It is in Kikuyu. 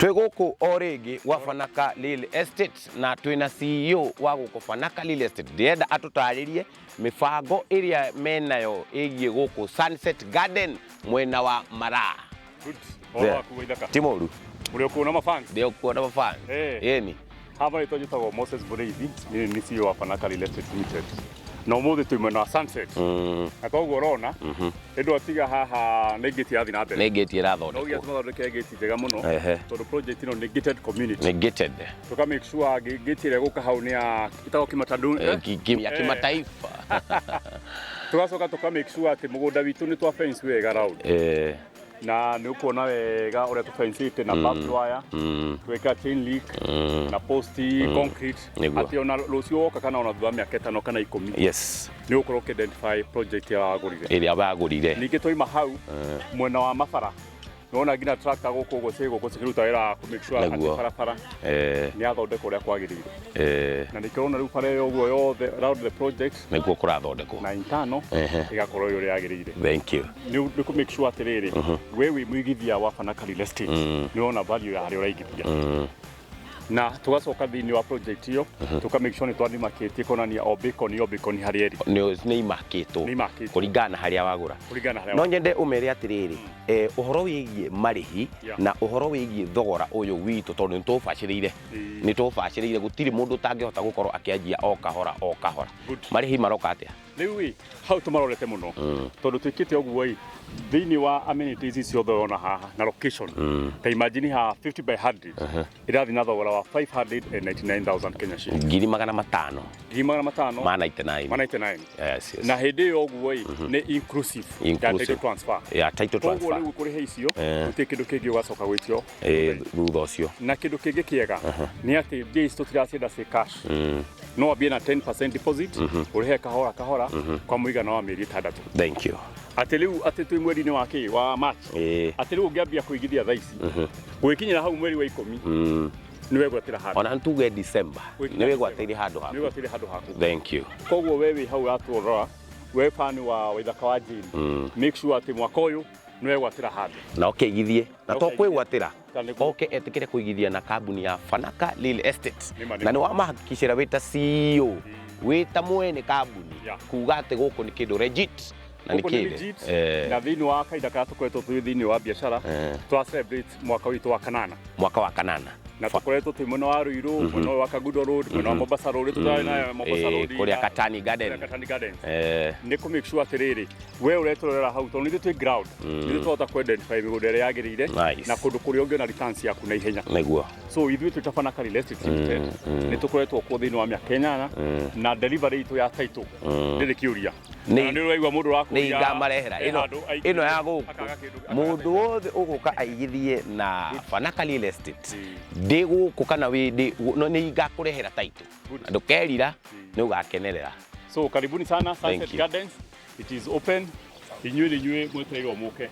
Twĩ gũkũ o rĩngĩ gwa Fanaka Real Estate na twĩna CEO wa gũkũ Fanaka Real Estate. Ndĩrenda atũtarĩrie mĩbango ĩrĩa menayo ĩgiĩ gũkũ Sunset Garden mwena wa Maraa. Good. Ũhoro waku Waithaka? Ti mũru. Ũrĩ okuona mafans? Ndĩ okuona mafans. Ĩni. Haha rĩtwa njĩtagwo Moses Mũrĩithi, niĩ nĩ CEO wa Fanaka Real Estate Limited. Na ũmũthĩ twĩ mwena wa Sunset. Na toguo ũrona, nĩ twatiga haha nĩ ngĩti ĩrathiĩ na mbere. Nĩ ngĩti No nginya ĩrathondekwo. tũmathondekere ngĩti njega mũno tondũ project ĩno nĩ gated community. Nĩ gated. Tũka make sure ngĩti ĩrĩa ĩgũka hau nĩ ya ĩtagwo kĩmatandũ. Ya kimataifa. Tũgacoka tũka make sure atĩ mũgũnda witũ nĩ twa fence wega round. Na nĩ ũkuona wega ũrĩa tũbencĩte na barbed wire, twekĩra chain link na post concrete, atĩ ona rũciũ woka kana ona thutha wa mĩaka 5 kana 10, nĩ ũgũkorwo ũkĩ-identify project ĩrĩa wagũrire. Ĩrĩa wagũrire. Ningĩ twaima hau mwena wa mabara, nĩwona nginya tractor gũkũ ũguo ciĩ gũkũ cikĩruta wĩra wa kũ make sure atĩ barabara nĩ yathondekwo ũrĩa kwagĩrĩire. Na nĩkĩo ũrona rĩu bara ĩyo ũguo yothe round the project Nĩguo kũrathondekwo. Na internal ĩgakorwo ĩ ũrĩa yagĩrĩire. Thank you. Nĩ kũ make sure atĩrĩrĩ, we wĩ mũigithia wa Fanaka Real Estate nĩ wona value ya harĩa ũraigithia. Na tũgacoka thĩinĩ wa project ĩyo tũka make sure nĩ twademarcate kuonania o beacon, o beacon harĩa ĩrĩ. Nĩ imakĩtwo. Nĩ imakĩtwo. Kũringana na harĩa wagũra. Kũringana na harĩa No nyende ũmere atĩrĩrĩ, ũhoro wĩgiĩ marĩhi na ũhoro wĩgiĩ thogora ũyũ witũ, tondũ nĩ tũbacĩrĩire, nĩ tũbacĩrĩire, gũtirĩ mũndũ ũtangĩhota gũkorwo akĩanjia o kahora o kahora. Marĩhi maroka atĩa? Rĩu ĩ hau tũmarorete mũno, tondũ twĩkĩte ũguo ĩ thĩinĩ wa amenities ici ciothe ũrona haha na location, ta imagine haha 50 by 100 ĩrathiĩ na thogora wa 599,000 Kenya shillings. 500,000. 500,000 ma 99. Ma 99. Yes. Na hĩndĩ ĩyo ũguo ĩ nĩ inclusive ya Inclusive. title transfer. Ya title Koguo transfer. rĩu kũrĩha icio, gũtirĩ kĩndũ kĩngĩ ũgacoka gwĩtio. Thutha ũcio. Na kĩndũ kĩngĩ kĩega nĩ atĩ mbia ici tũtiracienda ciĩ cash. No wambie na 10% deposit, ũrĩhe kahora kahora kwa mũigana wa mĩeri 6. Thank you. Atĩ rĩu atĩ twĩ mweri-inĩ wa kĩ wa March, atĩ rĩu ũngĩambia kũigithia thaa ici, gũgĩkinyĩra hau mweri wa 10, nĩ wegwatĩra handũ. Ona ntuge December Gũgĩkinya nĩ wĩgwatĩire handũ nĩ haku. wegwatĩire handũ haku. Thank you. Koguo we wĩ hau ũratũrora, we fan wa Waithaka wa Jane, make sure atĩ mwaka ũyũ nĩ wegwatĩra handũ. Na ũkĩigithie na Na to ũkĩigithie. kwĩgwatĩra, Ta nĩguo. oke etĩkĩre kũigithia na kambuni ya Fanaka Real Estate. Nĩma, nĩma. Na nĩ wamahakikicĩra wĩ ta CEO, wĩ ta mwene kambuni, kuga atĩ gũkũ nĩ kĩndũ legit na nĩ Gũkũ nĩ kĩndũ legit, na thĩinĩ wa kahinda karĩa tũkoretwo twĩ thĩinĩ wa biacara, twa celebrate mwaka witũ wa kanana. Mwaka wa kanana. Na tũkoretwo twĩ mwena wa Ruiru, mwena ũyũ wa Kangundo Road, mwena wa Mombasa Road, tũtarĩ na Mombasa Road, kũrĩa Katani Garden. Kũrĩa Katani Gardens. Nĩ kũ make sure atĩrĩrĩ, we ũretũrorera hau, tondũ nĩ ithuĩ twĩ ground, nĩ ithuĩ twahota kũ identify mĩgũnda ĩrĩa yagĩrĩire na kũndũ kũrĩa ũngĩona returns yaku na ihenya. So ithuĩ twĩ ta Fanaka Real Estate Limited nĩ tũkoretwo kuo thĩinĩ wa mĩaka 8, na delivery itũ ya title ndĩrĩ kĩũria. Nĩ Na nĩ ũraigua mũndũ nĩ ũrakũria ngamarehera he ĩno handũ aigithie, ĩno ya gũkũ. Akaga kĩndũ, akaga Mũndũ title. wothe ũgũka aigithie na Fanaka Real Estate ndĩ gũkũ kana wĩ ndĩ no nĩ ngakũrehera title. Na ndũkerira, nĩ ũgakenerera. So karibuni sana Thank Sunset you. Gardens. It is open. Inyuĩ nĩ inyuĩ mwetereirwo mũke.